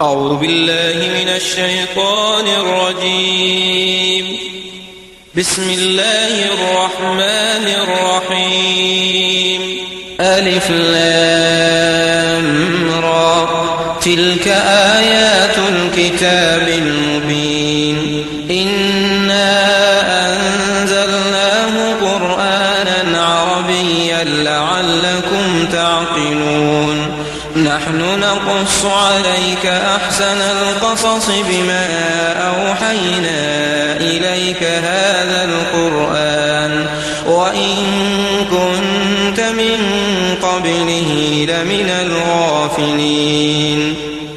أعوذ بالله من الشيطان الرجيم. بسم الله الرحمن الرحيم. ألف لام را، تلك آيات الكتاب المبين. إنا أنزلناه قرآنا عربيا لعلكم تعقلون. نحن نقص عليك أحسن القصص بما أوحينا إليك هذا القرآن وإن كنت من قبله لمن الغافلين.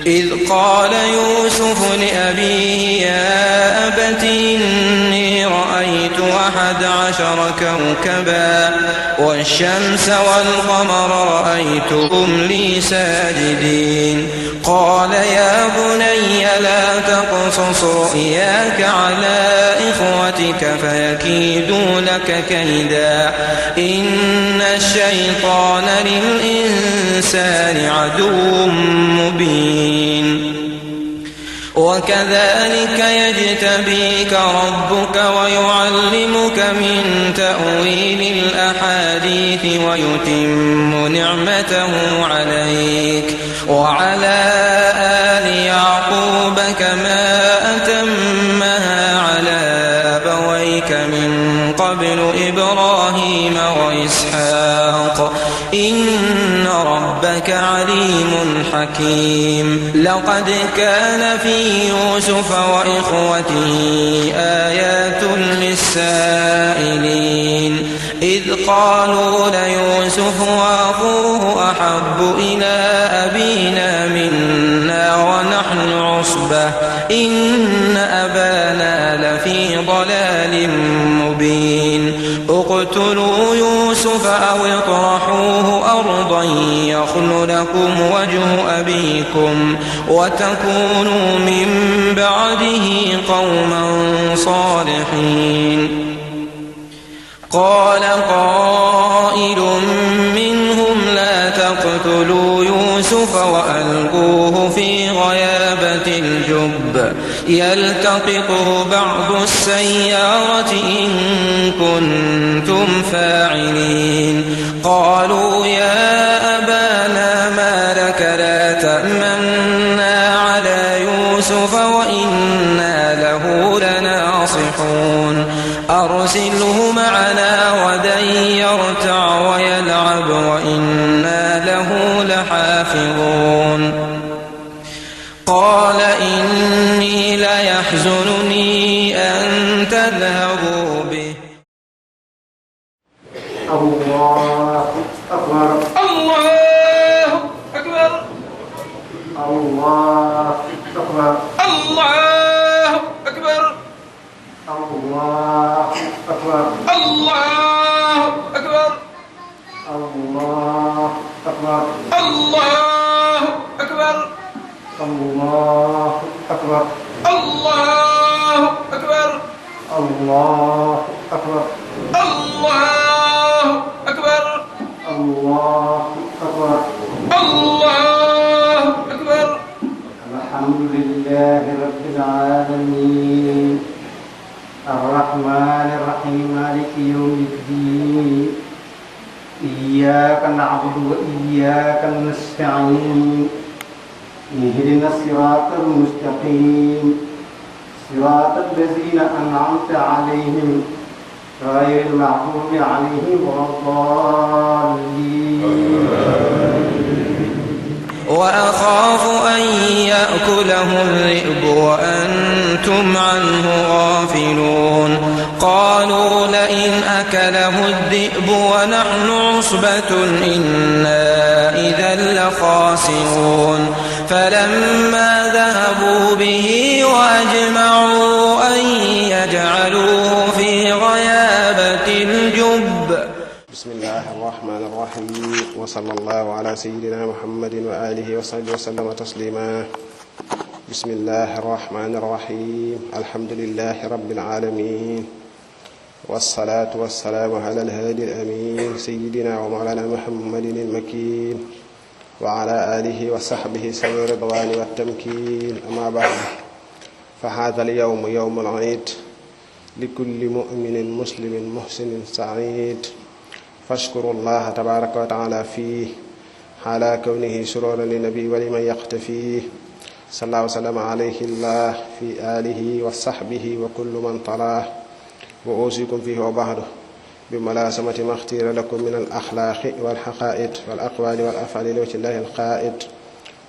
إذ قال يوسف لأبيه يا أبت إني رأيت 11 كوكبا والشمس والقمر رأيتهم لي ساجدين. قال يا بني لا تقصص رؤياك على إخوتك فيكيدوا لك كيدا إن الشيطان للإنسان عدو مبين. وكذلك يجتبيك ربك ويعلمك من تأويل الأحاديث ويتم نعمته عليك وعلى آل يعقوب كما أتمها على أبويك من قبل إبراهيم وإسحاق إن ربك عليم حكيم. لقد كان في يوسف وإخوته آيات للسائلين إذ قالوا ليوسف وأخوه أحب إلى أبينا منا ونحن عصبة إن أبانا لفي ضلال مبين. اقتلوا يوسف أو اطرحوه أرضا يخل لكم وجه أبيكم وتكونوا من بعده قوما صالحين. قال قائل منهم لا تقتلوا يوسف وألقوه في غيابة الجب يلتقطه بعض السيارة إن كنتم فاعلين. قالوا يا أبانا ما لك لا تأمنا على يوسف وإنا له لناصحون. أرسله معنا غدا يرتع ويلعب وإنا له لحافظون. قال إني ليحزنني أن تذهبوا به. الله أكبر. الله أكبر. الله أكبر. الله أكبر. الله أكبر. الله أكبر. الله أكبر. الله أكبر. الله أكبر. الله أكبر. الله أكبر. الله أكبر. الله أكبر. الله أكبر. الحمد لله رب العالمين الرحمن الرحيم مالك يوم الدين إياك نعبد وإياك نستعين اهدنا الصراط المستقيم صراط الذين أنعمت عليهم غير المغضوب عليهم ولا الضالين. وأخاف أن يأكله الذئب وأنتم عنه غافلون. قالوا لئن أكله الذئب ونحن عصبة إنا إذا لخاسرون. فلما ذهبوا به وأجمعوا أن يجعلوه في غيابة الجب. بسم الله الرحمن الرحيم وصلى الله على سيدنا محمد وآله وصحبه وسلم تسليما. بسم الله الرحمن الرحيم الحمد لله رب العالمين والصلاة والسلام على الهادي الأمين سيدنا ومولانا محمد المكين وعلى آله وصحبه سوي الرضوان والتمكين. أما بعد، فهذا اليوم يوم العيد لكل مؤمن مسلم محسن سعيد، فاشكروا الله تبارك وتعالى فيه على كونه سرورا للنبي ولمن يقتفيه، صلى الله وسلم عليه الله في آله وصحبه وكل من طلاه. وأوصيكم فيه وبعده بملازمة ما اختير لكم من الأخلاق والحقائد والأقوال والأفعال لوجه الله القائد،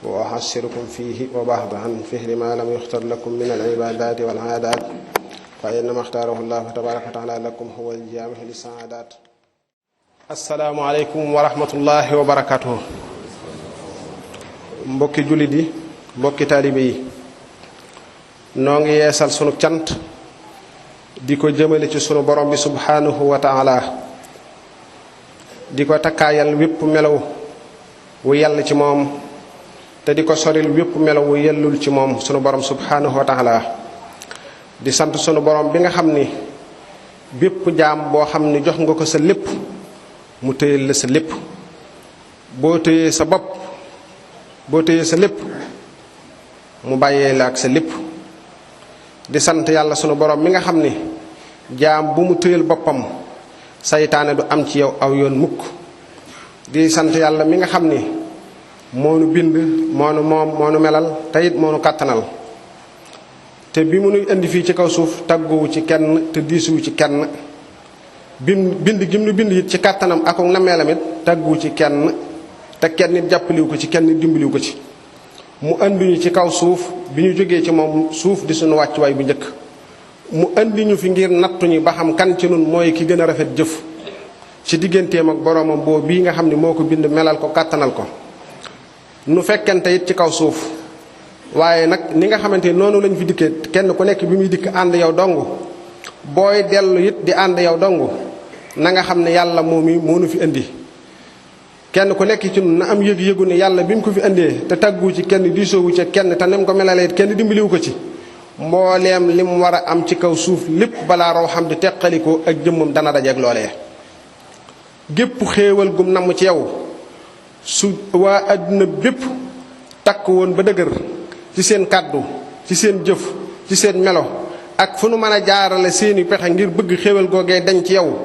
وأحسركم فيه وبعد عن فعل ما لم يختر لكم من العبادات والعادات، فإنما اختاره الله تبارك وتعالى لكم هو الجامع للسعادات. السلام عليكم ورحمة الله وبركاته. mbokki jullit yi, mbokki taalibe yi, noo ngi yeesal sunu cant di ko jëmale ci sunu borom bi subhanahu wa taala, di ko takkaayal wépp melaw wu yàlla ci moom te di ko soril wépp melaw wu yellul ci moom sunu borom subhanahu wa taala. di sant sunu borom bi nga xam ni bépp jaam boo xam ni jox nga ko sa lépp mu téyel la sa lépp. boo téyee sa bopp, boo téyee sa lépp mu bàyyee la ak sa lépp. di sant yàlla sunu borom mi nga xam ni jaam bu mu téyel boppam saytaane du am ci yow aw yoon mukk. di sant yàlla mi nga xam ni moo nu bind, moo nu moom, moo nu melal te it moo nu kàttanal. te bi mu nuy indi fii ci kaw suuf tàgguwu ci kenn te diisuwu ci kenn. bind gim nu bind it ci kàttanam ak nameelam it tàgguwu ci kenn te kenn nit jàppaliwu ko ci, kenn nit dimbaliwu ko ci. mu andi ñu ci kaw suuf bi ñu jógee ci moom suuf di suñu wàccuwaay bu njëkk. mu andi ñu fi ngir nattuñu ba xam kan ci nun mooy ki gën a rafet jëf ci digganteem ak boroomam boo bii nga xam ne moo ko bind, melal ko, kàttanal ko. nu fekkente it ci kaw suuf, waaye nag ni nga xamante noonu lañ fi dikkee kenn ku nekk bi muy dikk ànd yow dong, booy dellu it di ànd yow dong, na nga xam ne yàlla moom mi moo nu fi indi. kenn ku nekk ci nun na am yëg-yëgu ne yàlla bi mu ko fi indee te taggu ci kenn, diisoowu ci kenn, te nem ko melalee it kenn dimbaliwu ko ci, mbooleem li mu war a am ci kaw suuf lépp balaa raw xam di teqalikoo ak jëmmam dana dajeeg loolee. gépp xéewal gum namm ci yow su waa àdduna bépp takk woon ba dëgër ci seen kàddu, ci seen jëf, ci seen melo, ak fu nu mën a jaarale seeni pexe ngir bëgg xéewal googee dañ ci yow,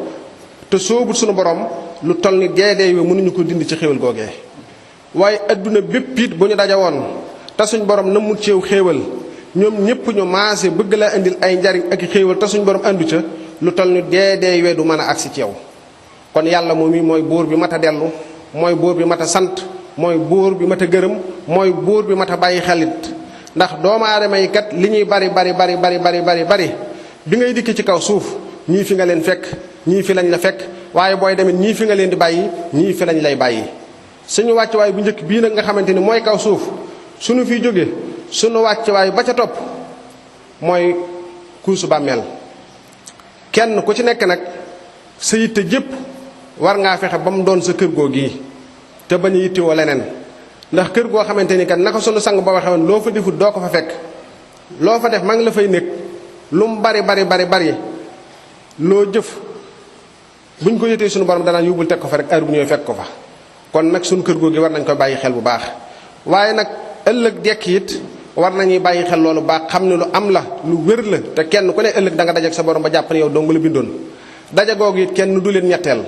te soobut sunu borom lu toll ni deedee wi mënuñu ko dindi ci xéewal googee. waaye adduna bépp it bu ñu daja woon te suñ borom na mu ci yow xéewal, ñoom ñëpp ñu maase bëgg laa indil ay njariñ ak xéewal te suñ borom andu ca, lu toll ni deedee we du mën a agsi ci yow. kon yàlla moom mi mooy buur bi mat a dellu, mooy buur bi mat a sant, mooy buur bi mat a gërëm, mooy buur bi mat a bàyyi xelit. ndax doomu aadama yi kat li ñuy bari bi ngay dikk ci kaw suuf ñii fi nga leen fekk, ñii fi lañ la fekk, waaye booy demit ñii fi nga leen di bàyyi, ñii fi lañ lay bàyyi. suñu wàccuwaay bu njëkk bii nag nga xamante ni mooy kaw suuf, suñu fiy jóge suñu wàccuwaay ba ca topp mooy kuusu bàmmeel. kenn ku ci nekk nag sa yitte jépp war ngaa fexe ba mu doon sa kër goo gii te bañ a yittewoo leneen. ndax kër goo xamante ni kat naka sunu sang ba waxee woon loo fa defut doo ko fa fekk, loo fa def ma ngi la fay nekk, lu mu bari loo jëf buñ ko yëtee sunu borom danaan yóbbul teg ko fa rek heure bu ñëwee fekk ko fa. kon nag sunu kër googu war nañ koy bàyyi xel bu baax. waaye nag ëllëg dekk it war nañuy bàyyi xel loolu baax, xam ne lu am la, lu wér la, te kenn ku ne ëllëg da nga dajeek sa borom ba jàpp ne yow dong la bindoon. daje googu it kenn du leen ñetteel,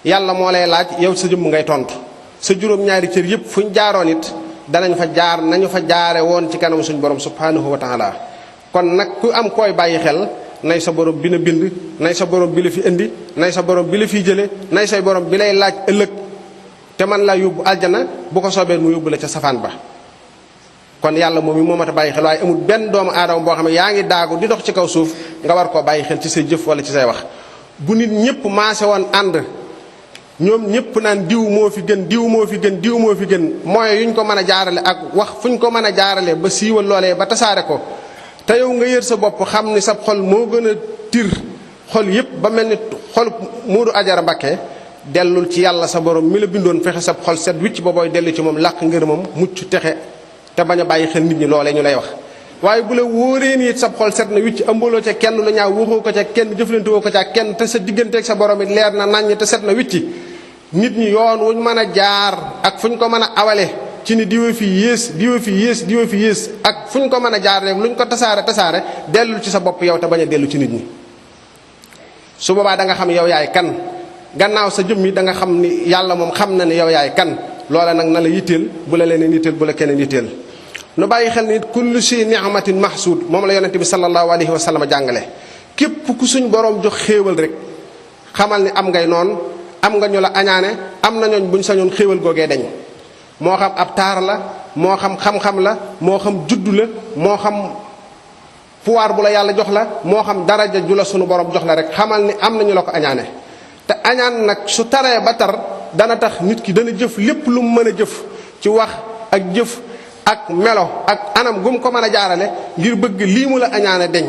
yàlla moo lay laaj, yow sa jëmm ngay tontu. sa juróom-ñaari cër yëpp fu ñu jaaroon it danañ fa jaar nañu fa jaare woon ci kanam suñu borom subhanahu wa taala. kon nag ku am koy bàyyi xel, nay sa borom bi la bind, nay sa borom bi la fi indi, nay sa borom bi la fiy jële, nay say borom bi lay laaj ëllëg te man laa yóbbu aljana bu ko soobee mu yóbbu la ca safaan ba. kon yàlla moom mi moo mat a bàyyi xel, waaye amul benn doomu aadama boo xam ne yaa ngi daagu di dox ci kaw suuf nga war koo bàyyi xel ci say jëf wala ci say wax. bu nit ñëpp maase woon ànd ñoom ñëpp naan diw moo fi gën, diw moo fi gën, diw moo fi gën, mooy yuñ ko mën a jaarale ak wax fuñ ko mën a jaarale ba siiwal loolee ba tasaare ko, te yow nga yër sa bopp xam ni sa xol moo gën a tir xol yëpp ba mel ni xol Moodu Ajara Mbakke, dellul ci yàlla sa borom mi la bindoon, fexe sa xol set wicc ba booy dellu ci moom làq ngërëmam mucc texe te bañ a bàyyi xel nit ñi loolee ñu lay wax. waaye bu la wóoree ni it sa xol set na wicc, ëmbaloo ca kenn lu ñaaw, waxoo ko ca kenn, jëflante woo ko ca kenn, te sa digganteeg sa borom it leer na naññ te set na wicci, nit ñi yoon wuñ mën a jaar ak fuñ ko mën a awale ci ni diwa fi yées diwa fi yées diwa fi yées ak fuñ ko mën a jaar rek luñ ko tasaare dellu ci sa bopp yow te bañ a dellu ci nit ñi. su boobaa da nga xam yow yaay kan gannaaw sa jëmm yi da nga xam ni yàlla moom xam na ne yow yaay kan loola nag na la yitteel bu la leneen yitteel bu la keneen yitteel. nu bàyyi xel ni kullu si ni'matin mahsud moom la yonente bi sallallahu alayhi wa sallam jàngale képp ku suñ borom jox xéewal rek xamal ni am ngay noon am nga ñu la añaane am na ñooñ buñ sañoon xéewal googee dañ moo xam ab taar la moo xam xam-xam la moo xam juddu la moo xam pouvoir bu la yàlla jox la moo xam daraja ju la sunu borom jox la rek xamal ni am na ñu la ko añaane te añaan nag su taree ba tar dana tax nit ki dana jëf lépp lu mu mën a jëf ci wax ak jëf ak melo ak anam gum ko mën a jaarale ngir bëgg lii mu la añaane deñ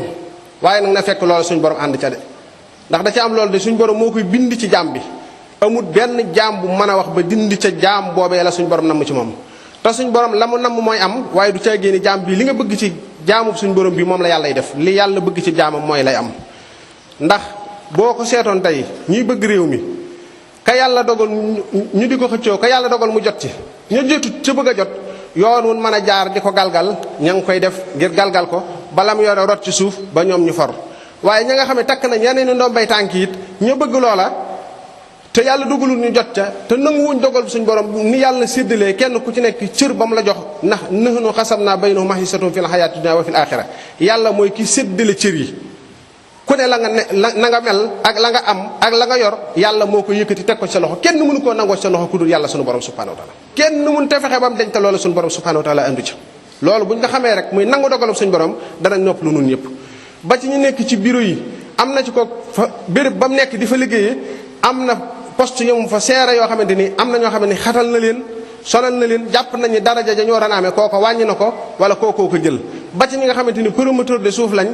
waaye nag na fekk loolu suñ borom ànd ca de ndax da ca am loolu de suñ borom moo koy bind ci jaam bi amul benn jaam bu mën a wax ba dindi ca jaam boobee la suñ borom namm ci moom te suñ borom la mu namm mooy am waaye du caa génne jaam bi li nga bëgg ci jaamub suñ borom bi moom la yàllay def li yàlla bëgg ci jaamam mooy lay am. ndax boo ko seetoon tey ñiy bëgg réew mi ka yàlla dogal ñu di ko xëccoo ka yàlla dogal mu jot ci ñu jotut ca bëgg a jot yoon wun mën a jaar di ko galgal ña ngi koy def ngir galgal ko bala mu yore rot ci suuf ba ñoom ñu for waaye ña nga xam ne takk nañ yeneen ni ndombay tànk it ñu bëgg loola te yàlla dogalul ñu jot ca te nanguwuñ dogal suñ borom ni yàlla séddalee kenn ku ci nekk cër ba mu la jox ndax nahnu xasamnaa baynahum ma'iishatahum fil hayaati dunya wa fil aaxira yàlla mooy ki séddale cër yi ku ne la nga ne na nga mel ak la nga am ak la nga yor yàlla moo ko yëkkati teg ko ci sa loxo kenn mënu koo nangoo ci sa loxo ku dul yàlla sunu borom subhanahu wa taala kenn mënu te fexe ba mu deñ te loolu sunu borom subhanahu wa taala andu ca loolu buñ nga xamee rek muy nangu dogalum suñu borom danañ nopp lu nun ñëpp ba ci ñu nekk ci bureau yi am na ci ko fa béréb ba mu nekk di fa liggéeyee am na poste yom fa seere yoo xamante ni am na ñoo xam ne xatal na leen sonal na leen jàpp nañ ni daraja ja ñoo ranaame kooko wàññi na ko wala kookoo ko jël ba ci ñi nga xamante ni promoteur de suuf lañ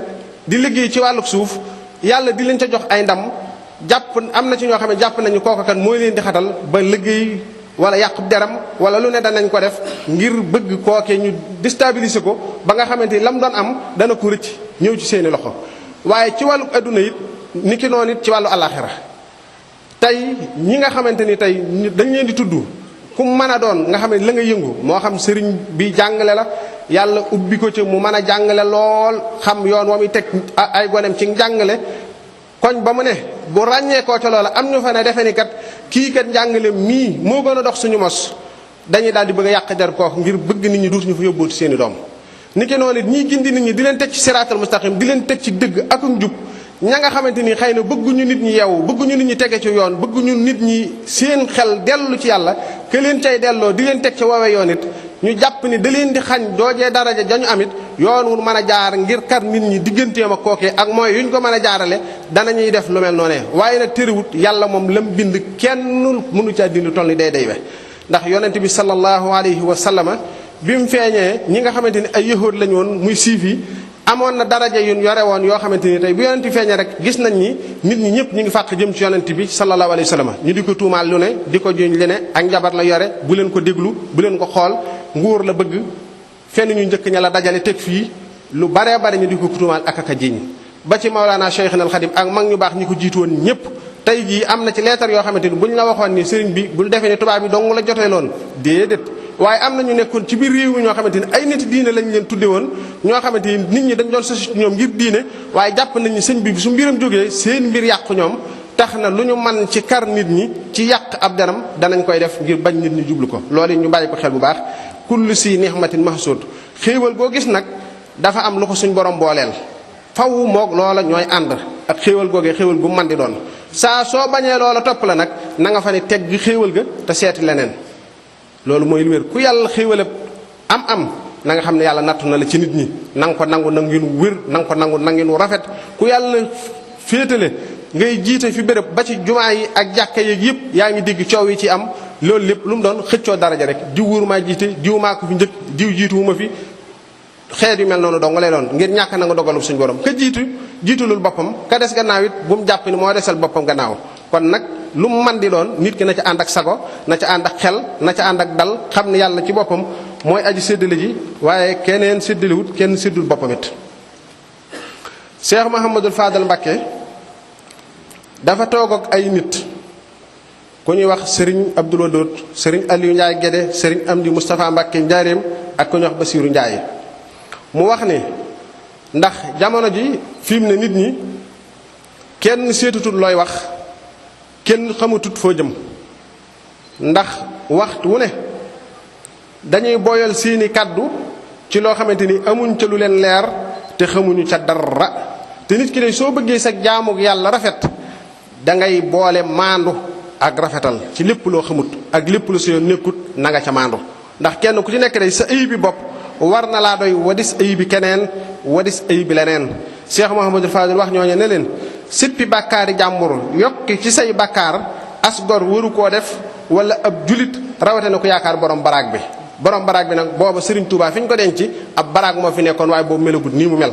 di liggéey ci wàllu suuf yàlla di leen ca jox ay ndam jàpp am na ci ñoo xam ne jàpp nañu kooka kan mooy leen di xatal ba liggéey wala yàqub deram wala lu ne danañ ko def ngir bëgg kookee ñu déstabiliser ko ba nga xamante ni lam doon am dana ko rëcc ñëw ci seeni loxo waaye ci wàllu adduna it ni ki noonu it ci wàllu alaxira tey ñi nga xamante ni tey dañ leen di tudd ku mën a doon nga xam ne la nga yëngu moo xam sëriñ bi jàngale la yàlla ubbi ko ci mu mën a jàngale lool xam yoon wa muy teg ay gonem ci jàngale koñ ba mu ne bu ràññee koo ca loola am ñu fa ne defe ni kat kii kat njàngale mii moo gën a dox suñu mos dañuy daal di bëgg a yàq der kooku ngir bëgg nit ñi duutuñu fa yóbbooti seen i doom ni ki noonu it ñiy gindi nit ñi di leen teg ci siraatal mustaqim di leen teg ci dëgg ak njub ña nga xamante ni xëy na bëgguñu nit ñi yeewu bëgguñu nit ñi tege ci yoon bëgguñu nit ñi seen xel dellu ci yàlla ke leen cay delloo di leen teg ci woowee yoon it ñu jàpp ni da leen di xañ doojee daraja dañu amit yoon wu mën a jaar ngir kar nit ñi digganteem ak kookee ak mooy yuñ ko mën a jaarale danañuy def lu mel noonee waaye nag tëriwut yàlla moom lam bind kenn mënu caa dindi toll ni day we ndax yonente bi sallallahu alayhi wa sallama bi mu feeñee ñi nga xamante ni ay yahuud lañu woon muy siif yi amoon na daraja yun yore woon yoo xamante ni tey bu yonent feeñee rek gis nañ ni nit ñi ñëpp ñu ngi fàq jëm ci yonent bi sallallahu alayhi wa sallam ñu di ko tuumaal lu ne di ko juñ li ne ak njabar la yore bu leen ko déglu bu leen ko xool nguur la bëgg fenn ñu njëkk ña la dajale teg fii lu baree bari ñu di ko tuumaal ak aka jiñ ba ci Mawlana Cheikhna al Khadim ak mag ñu baax ñi ko jiitu woon ñëpp tey jii am na ci leetar yoo xamante ni bu ñu la waxoon ni sëriñ bi bul defee ni tubaab bi dong la jotee loon déedéet waaye am na ñu nekkoon ci biir réew mi ñoo xamante ni ay nit diine lañ leen tudde woon ñoo xamante ni nit ñi dañ doon sosi ñoom ngir diine waaye jàpp nañ ni sëñ bi su mbiram jógee seen mbir yàqu ñoom tax na lu ñu man ci kar nit ñi ci yàq ab deram danañ koy def ngir bañ nit ñi jublu ko loolu ñu bàyyi ko xel bu baax kullu si nihmatin mahsud xéewal goo gis nag dafa am lu ko suñ borom booleel faw moog loola ñooy ànd ak xéewal googee xéewal gu man di doon saa soo bañee loola topp la nag na nga fa ne teg gi xéewal ga te seeti leneen loolu mooy lu wér ku yàlla xéewale am na nga xam ne yàlla nattu na la ci nit ñi na nga ko nangu nanginu wér na nga ko nangu nanginu rafet ku yàlla féetale ngay jiite fi béréb ba ci jumaa yi ak jàkka yeeg yëpp yaa ngi dégg coow yi ci am loolu lépp lu mu doon xëccoo daraja rek diw wóorumaa jiite diw maa ko fi njëkk diw jiituwuma fi xeet yu mel noonu dong lay doon ngir ñàkk na nga dogalum suñu borom ka jiitulul boppam ka des gannaaw it bu mu jàpp ni moo desal boppam gannaaw kon nag lu mu man di doon nit ki na ca ànd ak sago na ca ànd ak xel na ca ànd ak dal xam ne yàlla ci boppam mooy aji séddale ji waaye keneen séddalewut kenn séddul boppam it Cheikh Mouhamadul Fadal Mbacké dafa toog ak ay nit ku ñuy wax sëriñ Abdoul Wadoud sëriñ Aliou Ndiaye Guédé sëriñ Amdi Moustapha Mbacke Njaareem ak ku ñuy wax Basiiru Ndiaye mu wax ne ndax jamono ji fi mu ne nit ñi kenn seetutut looy wax kenn xamutut foo jëm ndax waxtu wu ne dañuy boyal seeni kàddu ci loo xamante ni amuñ ca lu leen leer te xamuñu ca dara te nit ki de soo bëggee sa jaamu yàlla rafet da ngay boole maandu ak rafetal ci lépp loo xamut ak lépp lu sa yoon nekkut na nga ca maandu ndax kenn ku ci nekk day sa ayib bi bopp war na laa doy wadis ayib bi keneen wadis ayib bi leneen Cheikh Mouhamadou Fadil wax ñooñu ne leen sippi bàkkaari jàmbur yokki ci say bàkkaar as gor waru koo def wala ab julit rawate na ko yaakaar borom baraag bi borom baraag bi nag booba Serigne Touba fi ñu ko denc ab baraag moo fi nekkoon waaye boobu melagut nii mu mel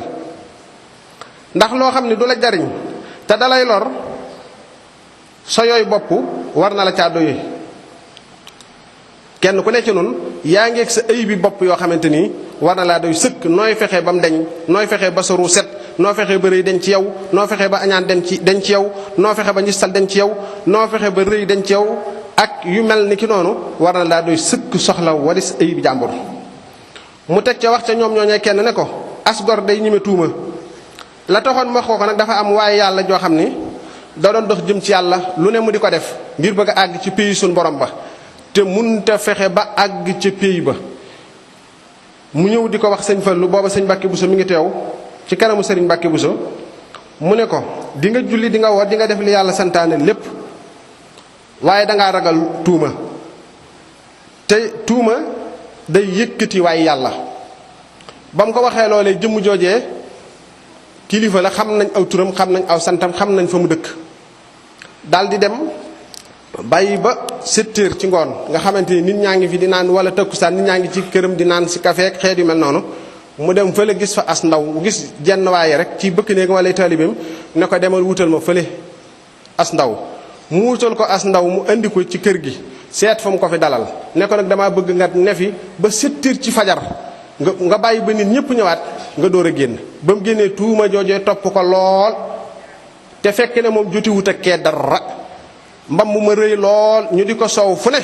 ndax loo xam ne du la jariñ te dalay lor sa yooyu bopp war na la caa doy kenn ku nekk ci noonu yaa ngeeg sa ay bi bopp yoo xamante ni war na laa doy sëkk nooy fexe ba mu deñ nooy fexe ba sa ru set noo fexe ba rëy dañ ci yow noo fexe ba añaan dañ ci yow noo fexe ba njistal dañ ci yow noo fexe ba rëy dañ ci yow ak yu mel ni ki noonu war na laa doy sëkk soxla waris ay bi jàmbur mu teg ca wax ca ñoom ñooñee kenn ne ko asgor day ñime tuuma la taxoon ma wax ko nag dafa am waaye yàlla joo xam ni da doon dox jëm ci yàlla lu ne mu di ko def ngir bëgg a àgg ci pays suñ borom ba te munta fexe ba àgg ci pays ba mu ñëw di ko wax sëñ Fallu booba sëñ Mbàkke Buso mi ngi teew ci kanamu sëriñ Mbàkke Buso mu ne ko di nga julli di nga woor di nga def li yàlla santaane lépp waaye dangaa ragal tuuma te tuuma day yëkkati waaye yàlla ba mu ko waxee loolee jëmm joojee kilifa la xam nañ aw turam xam nañ aw santam xam nañ fa mu dëkk daal di dem bàyyi ba 7 heures ci ngoon nga xamante ni nit ñaa ngi fi di naan wala takkusaan nit ñaa ngi ci këram di naan si café ak xeet yu mel noonu mu dem fële gis fa as ndaw mu gis jenn waaye rek ci bëkk néeg wala taalibeem ne ko demal wutal ma fële as ndaw mu wutal ko as ndaw mu indi ko ci kër gi seet fa mu ko fi dalal ne ko nag damaa bëgg nga ne fi ba 7 heures ci fajar nga bàyyi ba nit ñëpp ñëwaat nga door a génn ba mu génnee tuuma joojee topp ko lool te fekk ne moom jotiwut ak kee dara mbam mu ma rëy lool ñu di ko soow fu ne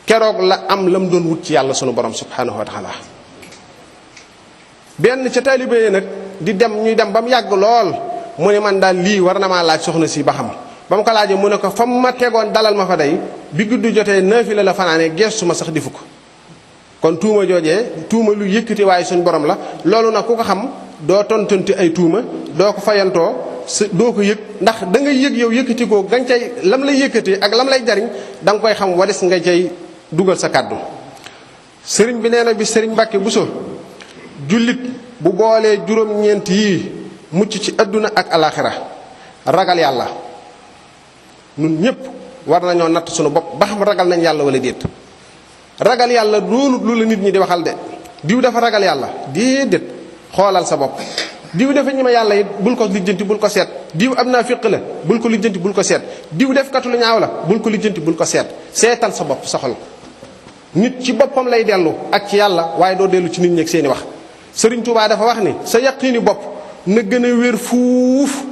keroog la am lam doon wut ci yàlla sunu borom subhanahu wa taala benn ca taalibe yi nag di dem ñuy dem ba mu yàgg lool mu ne man daal lii war na maa laaj soxna si ba xam ba mu ko laajee mu ne ko fa mu ma tegoon dalal ma fa day bi guddi jotee naafila la fanaanee geestu ma sax difu ko kon tuuma joojee tuuma lu yëkkati waaye suñ borom la loolu nag ku ko xam doo tontanti ay tuuma doo ko fayantoo doo ko yëg ndax da ngay yëg yow yëkkati ko gañ cay lam lay yëkkati ak lam lay jariñ da nga koy xam walis nga cay dugal sa kàddu sëriñ bi nee na bi sëriñ Mbàkke Buso jullit bu boolee juróom-ñeent yii mucc ci adduna ak alaxira ragal yàlla nun ñépp war nañoo natt sunu bopp ba xam ragal nañ yàlla wala déet ragal yàlla doonut lu la nit ñi di waxal de diw dafa ragal yàlla déedéet xoolal sa bopp diw dafa ñeme yàlla it bul ko lijjanti bul ko seet diw am naa fiq la bul ko lijjanti bul ko seet diw def katu lu ñaaw la bul ko lijjanti bul ko seet seetal sa bopp sa xol nit ci boppam lay dellu ak ci yàlla waaye doo dellu ci nit ñi ak seeni wax Sëriñ Tuubaa dafa wax ni sa yaqiini bopp na gën a wér fuuf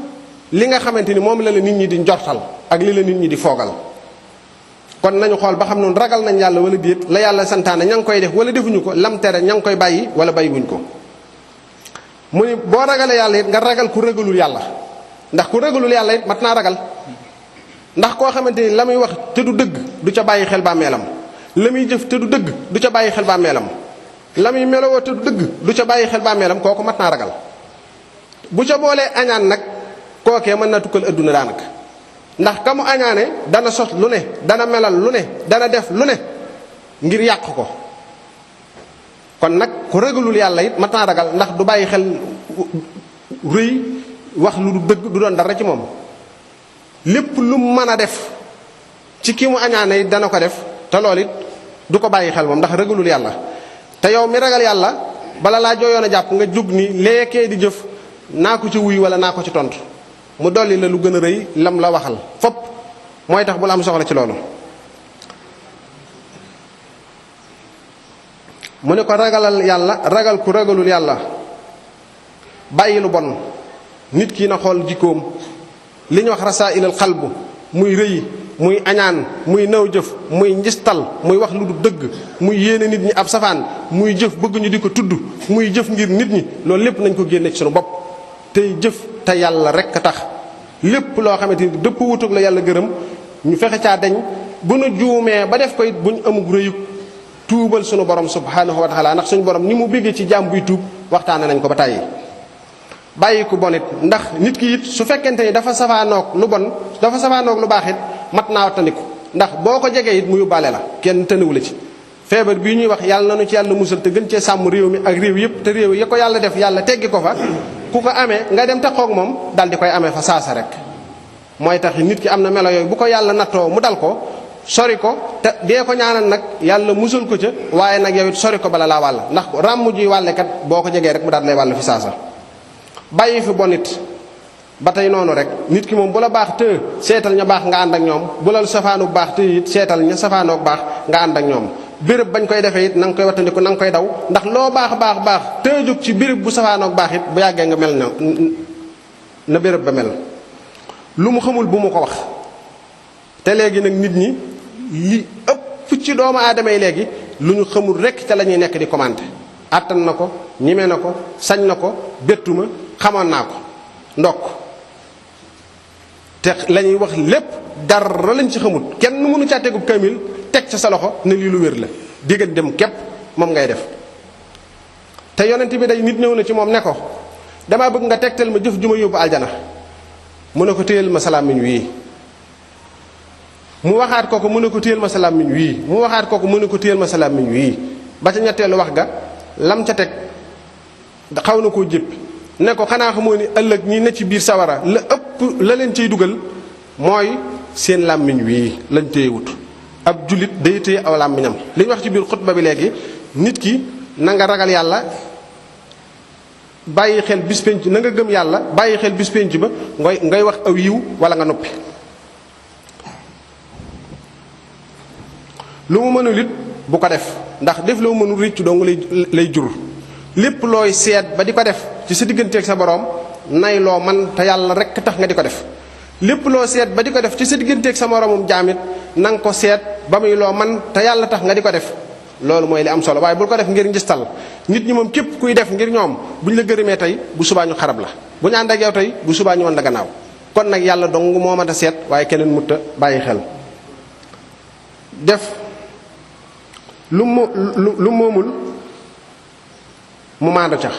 li nga xamante ni moom la la nit ñi di njortal ak li la nit ñi di foogal kon nañu xool ba xam noonu ragal nañ yàlla wala déet la yàlla santaane ña ngi koy def wala defuñu ko lam tere ña ngi koy bàyyi wala bàyyiwuñ ko mu ni boo ragalee yàlla it nga ragal ku ragalul yàlla ndax ku ragalul yàlla it mat naa ragal ndax koo xamante ni la muy wax te du dëgg du ca bàyyi xel bàmmeelam la muy jëf te du dëgg du ca bàyyi xel bàmmeelam la muy melowoo te du dëgg du ca bàyyi xel bàmmeelam kooku mat naa ragal bu ca boolee añaan nag kookee mën na tukkal adduna daanaka ndax ka mu añaane dana sos lu ne dana melal lu ne dana def lu ne ngir yàq ko kon nag ku ragalul yàlla it mat naa ragal ndax du bàyyi xel rëy wax lu du dëgg du doon dara ci moom lépp lu mën a def ci ki mu añaane it dana ko def te loolu it du ko bàyyi xel moom ndax ragalul yàlla te yow mi ragal yàlla bala laa jooyoon a jàpp nga jóg ni leekee di jëf naa ko ci wuy wala naa ko ci tontu mu dolli la lu gën a rëy lam la waxal fopp mooy tax bu la am soxla ci loolu mu ne ko ragalal yàlla ragal ku ragalul yàlla bàyyi lu bon nit ki na xool jikkoom li ñu wax rasaa'ilul qalbu muy rëy muy añaan muy naw jëf muy njistal muy wax lu du dëgg muy yéene nit ñi ab safaan muy jëf bëgg ñu di ko tudd muy jëf ngir nit ñi loolu lépp nañ ko génne ci sunu bopp tey jëf te yàlla rek a tax lépp loo xamante ni dëpp wutug la yàlla gërëm ñu fexe caa dañ bu nu juumee ba def ko it bu ñu amug rëyug tuubal sunu borom subhanahu wa taala ndax suñu borom ni mu bëggee ci jaam buy tuub waxtaane nañ ko ba tàyyi bàyyi ko bon it ndax nit ki it su fekkente ni dafa safaanoog lu bon dafa safaanoog lu baax it mat naa wattandiku ndax boo ko jegee it mu yóbbaale la kenn tënewu la ci feebar bii ñuy wax yàlla na nu ci yàlla musal te gën cee sàmm réew mi ak réew yëpp te réew ya ko yàlla def yàlla teggi ko fa ku ko amee nga dem taxoog moom dal di koy amee fa saasa rek mooy tax nit ki am na melo yooyu bu ko yàlla nattoo mu dal ko sori ko te dee ko ñaanal nag yàlla musal ko ca waaye nag yow it sori ko bala laa wàll ndax ràmm ji wàllekat boo ko jegee rek mu daal lay wàll fi saasa bàyyi fi bon it ba tey noonu rek nit ki moom bu la baax të seetal ña baax nga ànd ak ñoom bu la safaanu baax të it seetal ña safaanoog baax nga ànd ak ñoom béréb bañ koy defee it na nga koy wattandiku na nga koy daw ndax loo baax të jóg ci béréb bu safaanoog baax it bu yàggee nga mel na béréb ba mel lu mu xamul bu mu ko wax te léegi nag nit ñi li ëpp ci doomu aadama yi léegi lu ñu xamul rek ca la ñuy nekk di commenter àttan na ko ñime na ko sañ na ko bettuma xamoon naa ko ndokk te la ñuy wax lépp dara lañ ci xamut kenn mënu caa tegub kamil teg ca sa loxo ne lii lu wér la diggan dem képp moom ngay def te yonent bi day nit ñëw na ci moom ne ko damaa bëgg nga tegtal ma jëf ju ma yóbbu aljana mu ne ko téyel ma salaamiñ wii mu waxaat kooku mu ne ko téyel ma salaamiñ wii mu waxaat kooku mu ne ko téyel ma salaamiñ wii ba ca ñetteelu wax ga lam ca teg xaw na koo jéppi ne ko xanaa xamoo ni ëllëg ñi ne ci biir sawara la ëpp la leen ciy dugal mooy seen làmmiñ wii lañ téyewut ab jullit day téye aw làmmiñam li ñu wax ci biir xutba bi léegi nit ki na nga ragal yàlla bàyyi xel bis penc na nga gëm yàlla bàyyi xel bis penc ba ngay wax aw yiw wala nga noppi lu mu mënul it bu ko def ndax def loo mënul riccu dong lay jur lépp looy seet ba di ko def ci sa digganteeg sa borom nay loo man te yàlla rek tax nga di ko def lépp loo seet ba di ko def ci sa digganteeg sa moromum jaamit na nga ko seet ba muy loo man te yàlla tax nga di ko def loolu mooy li am solo waaye bul ko def ngir njistal nit ñi moom képp kuy def ngir ñoom bu ñu la gërëmee tey bu subaa ñu xarab la bu ñu ànd ak yow tey bu subaa ñu wan la gannaaw kon nag yàlla dong moo mat a seet waaye keneen mutta bàyyi xel def lu moomul mu maandu ca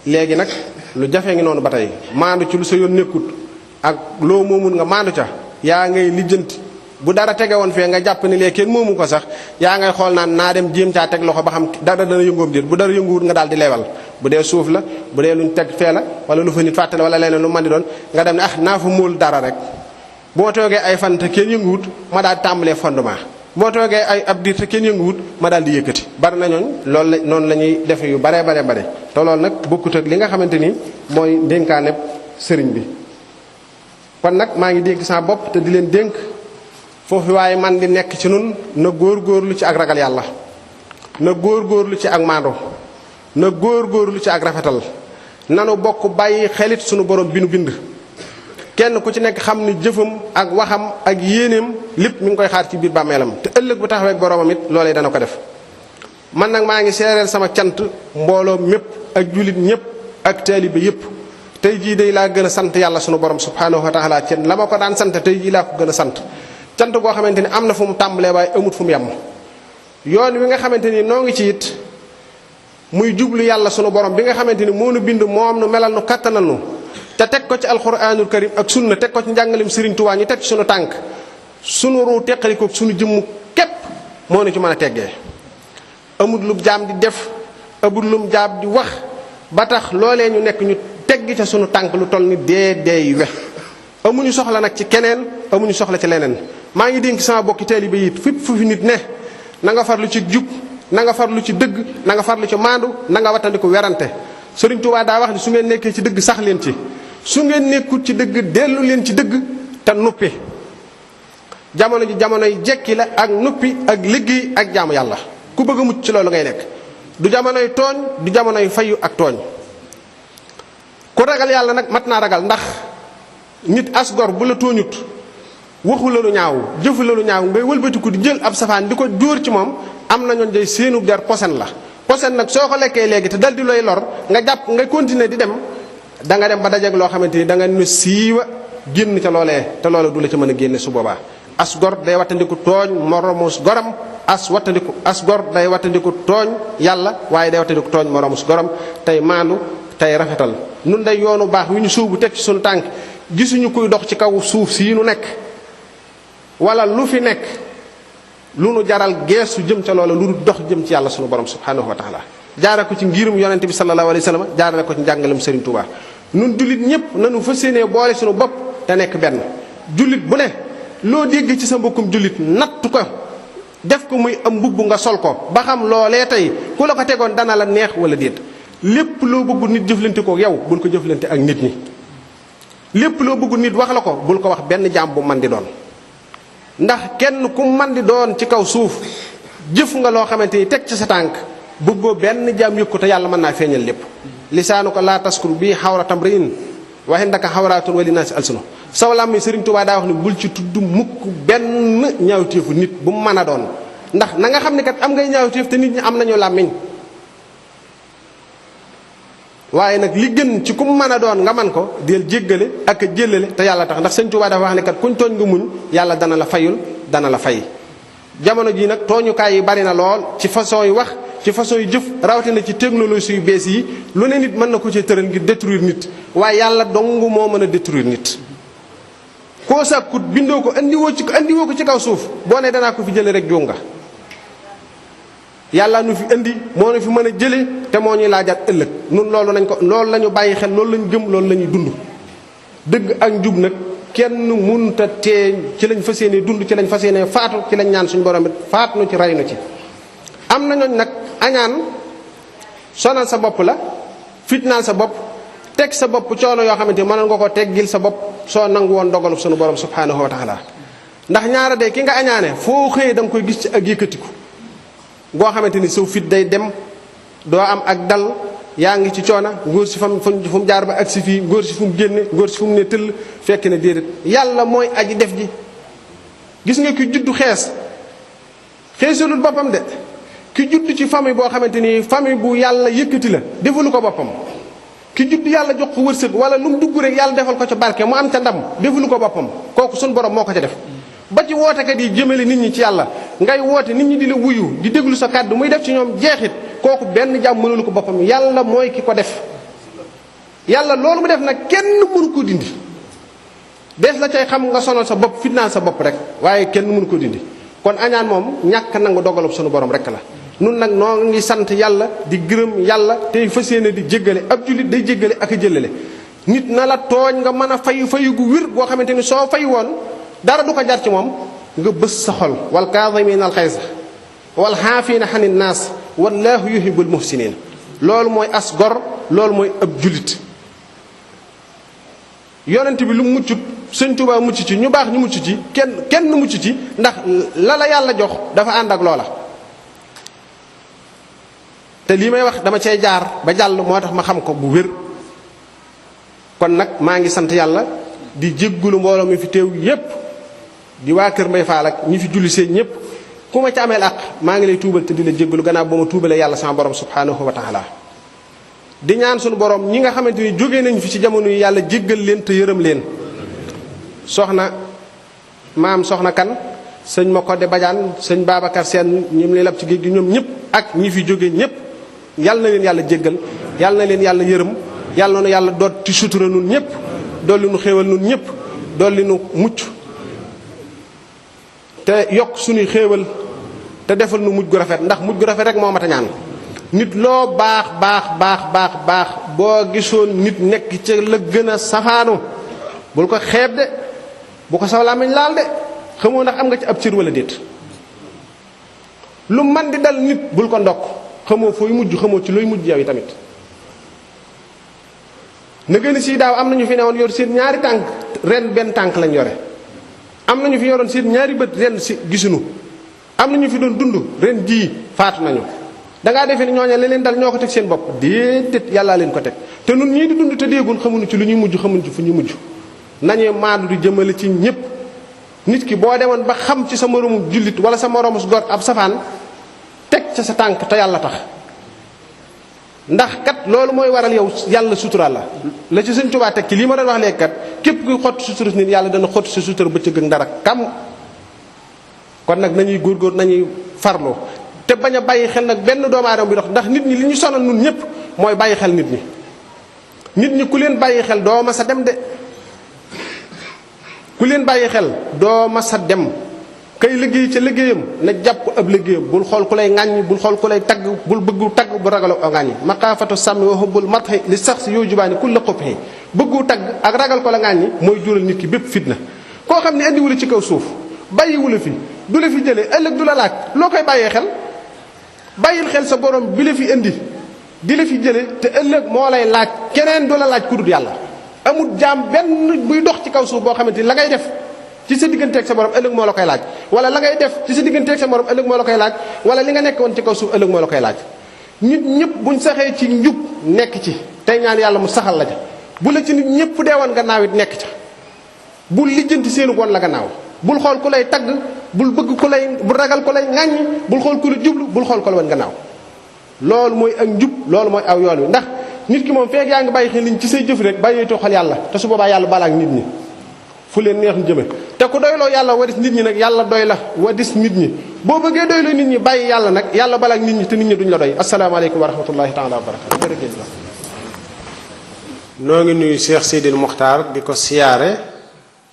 léegi nag lu jafe ngi noonu ba tey maandu ci lu sa yoon nekkut ak loo moomul nga maandu ca yaa ngay lijjanti bu dara tege woon fee nga jàpp ni léegi kenn moomu ko sax yaa ngay xool naan naa dem jéem caa teg loxo ba xam dara dana yëngoom déet bu dara yënguwut nga daal di leewal bu dee suuf la bu dee luñ teg fee la wala lu fa nit fàttale wala leneen lu mën di doon nga dem ne naa fa móol dara rek boo toogee ay fan te kenn yënguwut ma daal di tàmbalee fondement boo toogee ay ab diir te kenn yënguwut ma daal di yëkkati bari na ñooñ loolu la noonu la ñuy defe yu bare te loolu nag bokkut ak li nga xamante ni mooy dénkaaneb sëriñ bi kon nag maa ngi dénk sama bopp te di leen dénk foofu waaye man di nekk ci nun na góor-góorlu ci ak ragal yàlla na góor-góorlu ci ak maandu na góor-góorlu ci ak rafetal nanu bokk bàyyi xelit sunu borom bi nu bind kenn ku ci nekk xam ni jëfam ak waxam ak yéeneem lépp mi ngi koy xaar ci biir bàmmeelam te ëllëg bu taxawee ak boromam it loolee dana ko def man nag maa ngi seereel sama cant mbooloo mépp ak jullit ñëpp ak taalibe yépp tey jii day laa gën a sant yàlla sunu borom subhanahu wa taala ci la ma ko daan sant tey jii laa ko gën a sant cant goo xamante ni am na fu mu tàmbalee waaye amut fu mu yem yoon wi nga xamante ni noo ngi ci it muy jublu yàlla sunu borom bi nga xamante ni moo nu bind moom nu melal nu kattanal nu te teg ko ci alquranul karim ak sunna teg ko ci njàngalim Sëriñ Tuubaa ñu teg ci sunu tànk sunu ruu teqaliko sunu jëmm képp moo nu ci mën a teggee amut lu jaam di def amut lu jaam di wax ba tax loolee ñu nekk ñu teggi ca sunu tànk lu toll ni dee we amuñu soxla nag ci keneen amuñu soxla ci leneen maa ngi dénk sama bokki taalibe yi fépp fu fi nit ne na nga farlu ci jub na nga farlu ci dëgg na nga farlu ci maandu na nga wattandiku werante Sëriñ Tuubaa daa wax ni su ngeen nekkee ci dëgg sax leen ci su ngeen nekkul ci dëgg dellu leen ci dëgg te nuppi jamono ji jamonoy jekki la ak nuppi ak liggéey ak jaamu yàlla ku bëgg a mucc ci loolu ngay nekk du jamonoy tooñ du jamonoy fayu ak tooñ ku ragal yàlla nag mat naa ragal ndax nit as gor bu la tooñut waxu la lu ñaaw jëfu la lu ñaaw ngay wëlbatiku di jël ab safaan di ko dóor ci moom am na ñoon day seenu der posen la posen nag soo ko lekkee léegi te dal di looy lor nga jàpp nga continuer di dem da nga dem ba dajeeg loo xamante ni da nga nu siiwa génn ca loolee te loola du la ca mën a génne su boobaa as gor day wattandiku tooñ moromus goram as gor day wattandiku tooñ yàlla waaye day wattandiku tooñ moromus goram tey maandu tey rafetal nun day yoonu baax wi ñu suubu teg ci suñu tànk gisuñu kuy dox ci kaw suuf sii nu nekk wala lu fi nekk lu nu jaral geesu jëm ca loola lu dox jëm ci yàlla sunu borom subhanahu wa taala jaare ko ci ngirum yonente bi sallallahu alayhi wa sallam jaare ko ci njàngalem Serigne Touba nun jullit ñëpp nanu fas yéenee boole suñu bopp te nekk benn jullit bu ne loo dégg ci sa mbokkum jullit natt ko def ko muy am mbubb nga sol ko ba xam loolee tey ku la ko tegoon dana la neex wala déet lépp loo bëgg nit jëflante ko yow bul ko jëflante ak nit ñi lépp loo bëgg nit wax la ko bul ko wax benn jaam bu man di doon ndax kenn ku man di doon ci kaw suuf jëf nga loo xamante ni teg ci sa tànk bëggoo benn jaam yëg ko te yàlla mën naa feeñal lépp lisaanu ko laa taskuru bii xawratam riin waxe ndaka xawraatun wali naa si alsunu saw làmmi Sëriñ Tuubaa daa wax ni bul ci tudd mukk benn ñaawteefu nit bu mu mën a doon ndax na nga xam ne kat am ngay ñaawteef te nit ñi am nañu làmmiñ waaye nag li gën ci ku mu mën a doon nga man ko del jéggale ak a jéllale te yàlla tax ndax Sëriñ Tuubaa dafa wax ne kat kuñ tooñ nga muñ yàlla dana la fayul dana la fay jamono jii nag tooñukaay yi bari na lool ci façon yi wax ci façon yu jëf rawatina ci technologie yu bees yi lu ne nit mën na ko ci tëral ngir détruire nit waaye yàlla dong moo mën a détruire nit koo sàkkut bindoo ko andiwoo ko ci kaw suuf boo ne danaa ko fi jële rek juum nga yàlla nu fi indi moo nu fi mën a jële te moo ñuy laajaat ëllëg nun loolu la ñu bàyyi xel loolu la ñu gëm loolu la ñuy dund dëgg ak njub nag kenn munta tee ci lañ fas yéene dund ci lañ fas yéene faatu ci lañ ñaan suñu borom it faat nu ci rey nu ci am na ñooñ nag añaan sonal sa bopp la fitnaal sa bopp teg sa bopp coono yoo xamante ni mënoon nga ko teggil sa bopp soo nangu woon dogalu suñu borom subhanahu wa taala ndax ñaara de ki nga añaane foo xëyee da nga koy gis ci ak yëkkatiku goo xamante ni saw fit day dem doo am ak dal yaa ngi ci coona ngóor si fu mu jaar ba agsi fii ngóor si fu mu génne ngóor si fu mu ne tëll fekk ne déedéet yàlla mooy aji def ji gis nga ki juddu xeesalul boppam de ki judd ci famille boo xamante ni famille bu yàlla yëkkati la defalu ko boppam ki judd yàlla jox ko wërsëg wala lu mu dugg rek yàlla defal ko ca barke mu am ca ndam defalu ko boppam kooku suñu borom moo ko ca def ba ci wootekat yi jëmale nit ñi ci yàlla ngay woote nit ñi di la wuyu di déglu sa kàddu muy def ci ñoom jeexit kooku benn jàmm mënulu ko boppam yàlla mooy ki ko def yàlla loolu mu def nag kenn mënu ko dindi dees la cay xam nga sonal sa bopp fitnaan sa bopp rek waaye kenn mënu ko dindi kon añaan moom ñàkk nangu dogalub sunu borom rek la nun nag noo ngi sant yàlla di gërëm yàlla tey fas yéene di jéggale ab jullit day jéggale ak a jëlale nit na la tooñ nga mën a fayu gu wér boo xamante ni soo fay woon dara du ko jar ci moom nga bës sa xol wal kaazimiina al xayza wal xaafiina xani naas wallaahu yuhibbul muhsiniin loolu mooy as gor loolu mooy ab jullit yonent bi lu muccut Sëñ Tuubaa mucc ci ñu baax ñu mucc ci kenn mucc ci ndax la yàlla jox dafa ànd ak loola te lii may wax dama cay jaar ba jàll moo tax ma xam ko bu wér kon nag maa ngi sant yàlla di jéggulu mbooloo mi fi teew yépp di waa Kër Mbay Faal ak ñi fi julli seen ñépp ku ma ci ameel àq maa ngi lay tuubal te di la jéggulu gannaaw ba ma tuubalee yàlla sama borom subhanahu wa taala di ñaan sunu borom ñi nga xamante ni jógee nañ fi ci jamono yi yàlla jéggal leen te yërëm leen soxna kan sëñ ma ko de bajaan sëñ Babacar Seen ñim li lab ci géej gi ñoom ñëpp ak ñi fi jógee ñëpp yàlla na leen yàlla jéggal yàlla na leen yàlla yërëm yàlla na yàlla doot ci sutura nun ñëpp dolli nu xéewal nun ñëpp dolli nu mucc te yokk suñuy xéewal te defal nu mujj gu rafet ndax mujj gu rafet rek moo mat a ñaan nit loo baax boo gisoon nit nekk ci la gën a safaanu bul ko xeeb de bu ko saw làmmiñ laal de xamoo ndax am nga ci ab cër wala déet lu man di dal nit bul ko ndokk xamoo fooy mujj xamoo ci looy mujj yow yi tamit na gën a sii daaw am nañu fi newoon yor seen ñaari tànk ren benn tànk lañ yore am nañu fi yoroon seen ñaari bët ren si gisuñu am nañu fi doon dund ren jii faatu nañu dangaa defee ni ñooña leen dal ñoo ko teg seen bopp déedéet yàllaa leen ko teg te nun ñii di dund te déegul xamuñu ci lu ñuy mujj xamuñu ci fu ñuy mujj nañu maandu di jëmale ci ñëpp nit ki boo demoon ba xam ci sa moroomu jullit wala sa moroomu gor ab safaan teg ca sa tànk te yàlla tax ndax kat loolu mooy waral yow yàlla suturaal la ci Sëñ Tuubaa teg ci lii ma doon wax léegi kat képp kuy xott sutura nit yàlla dana xott sa sutura bëccëg ak dara kam kon nag nañuy góorgóor nañuy farloo te bañ a bàyyi xel nag benn doomu aadama bi dox ndax nit ñi li ñu sonal nun ñëpp mooy bàyyi xel nit ñi ku leen bàyyi xel doo ma sa dem de ku leen bàyyi xel doo ma sa dem kay liggéey ca liggéeyam na jàpp ab liggéeyam bul xool ku lay ŋàññi bul xool ku lay tagg bul bëggu tagg bu ragal a ŋàññi maqaafatu sàmmi wa hubbul matxi li sax si yoo jubaani ku la xubxi bëggu tagg ak ragal ko la ŋàññi mooy jural nit ki bépp fitna koo xam ne indiwula ci kaw suuf bàyyiwula fi du la fi jëlee ëllëg du la laaj loo koy bàyyee xel bàyyil xel sa borom bi la fi indi di la fi jële te ëllëg moo lay laaj keneen du la laaj ku dul yàlla amul jaam benn buy dox ci kaw suuf boo xamante ni la ngay def ci sa digganteeg sa borom ëllëg moo la koy laaj wala la ngay def ci sa digganteeg sa borom ëllëg moo la koy laaj wala li nga nekk woon ci kaw suuf ëllëg moo la koy laaj nit ñëpp buñ saxee ci njub nekk ci tey ñaan yàlla mu saxal la ja bu la ci nit ñëpp dee woon gannaaw it nekk ca bul lijjanti seenu woon la gannaaw bul xool ku lay tagg bul bëgg ku lay bul ragal ku lay ŋàññi bul xool ku la jublu bul xool ku la woon gannaaw loolu mooy ak njub loolu mooy aw yoon wi ndax nit ki moom feek yaa ngi bàyyi xel liñ ci say jëf rek bàyyeetoo xel yàlla te su boobaa yàlla balaak nit ñi fu leen neex ñu jëme te ku doyloo yàlla wadis nit ñi nag yàlla doy la wadis nit ñi boo bëggee doyloo nit ñi bàyyi yàlla nag yàlla balaak nit ñi te nit ñi duñ la doy asalaamaaleykum wa rahmatullahi taala wa barakatu jërëjëf. noo ngi nuyu Cheikh Seydil Mokhtar di ko siyaare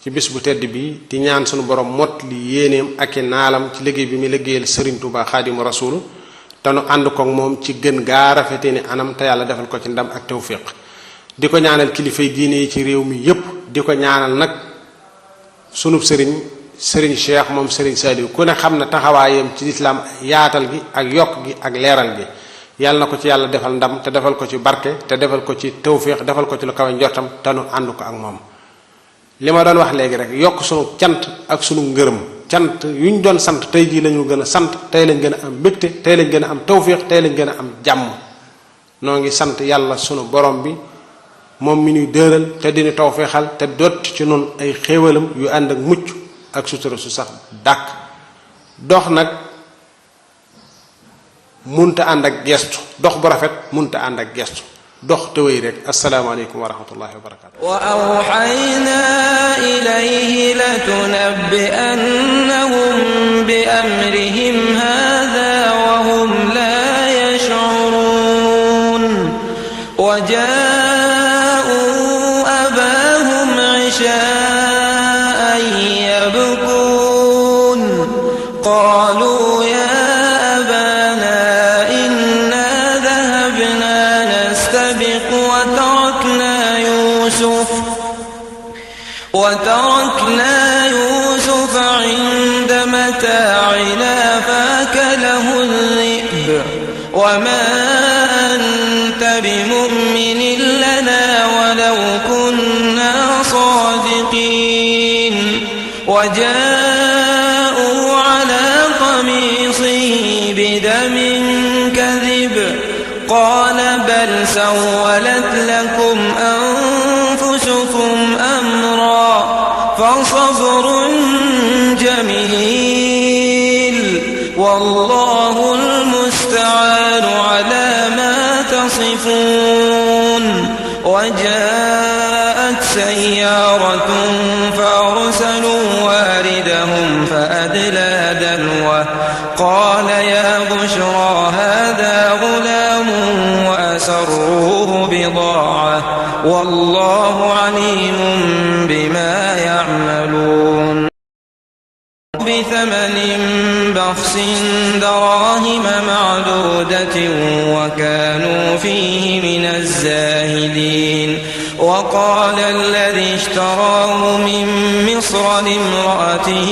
ci bis bu tedd bi di ñaan sunu borom mott li yéeneem ak i naalam ci liggéey bi mu liggéeyal Serigne Touba Xaadimu Rasuul te nu ànd koog moom ci gën gaa rafetee ni anam te yàlla defal ko ci ndam ak tawfiq di ko ñaanal kilifay diine yi ci réew mi yépp di ko ñaanal nag sunub Serigne Cheikh moom Serigne Saliou ku ne xam na taxawaayam ci lislaam yaatal gi ak yokk gi ak leeral gi yàlla na ko ci yàlla defal ndam te defal ko ci barke te defal ko ci tawfiq defal ko ci lu kawe njortam te nu ànd ko ak moom. li ma doon wax léegi rek yokk sunu cant ak sunu ngërëm cant yu ñu doon sant tey jii lañu gën a sant tey lañ gën a am mbégte tey lañ gën a am tawfiq tey lañ gën a am jàmm noo ngi sant yàlla sunu borom bi moom mi ñuy dëral te dinu tawfiixal te dott ci noonu ay xéewalam yu ànd ak mucc ak sutura su sax dàkk dox nag munta ànd ak gestu dox bu rafet munta ànd ak gestu dox te wéy rek asalaamaaleykum wa rahmatullahi wa barakatu wa awxaynaa ilayhi latunabbi'annahum bi amrihim haadaa wa hum laa yash'uruun wa jaa'uu abaahum 'ishaa'an yabkuun qaaluu yaa abaanaa innaa dhahabnaa وتركنا يوسف عند متاعنا فأكله الذئب وما أنت بمؤمن لنا ولو كنا صادقين وجاءوا على قميصه بدم كذب قال بل سولت لكم أنفسكم أمرا فصبر جميل والله المستعان على ما تصفون وجاءت سيارة فأرسلوا واردهم فأدلى دلوه قال يا بشرى هذا غلام وأسروه بضاعة والله عليم بما يعملون بثمن بخس دراهم معدودة وكانوا فيه من الزاهدين وقال الذي اشتراه من مصر لامرأته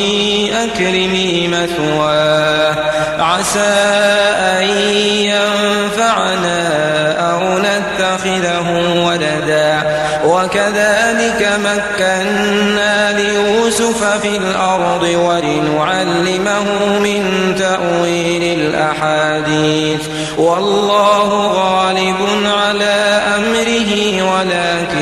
أكرمي مثواه عسى أن ينفعنا أو نتخذه ولدا وكذلك مكنا ليوسف في الأرض ولنعلمه من تأويل الأحاديث والله غالب على أمره ولكن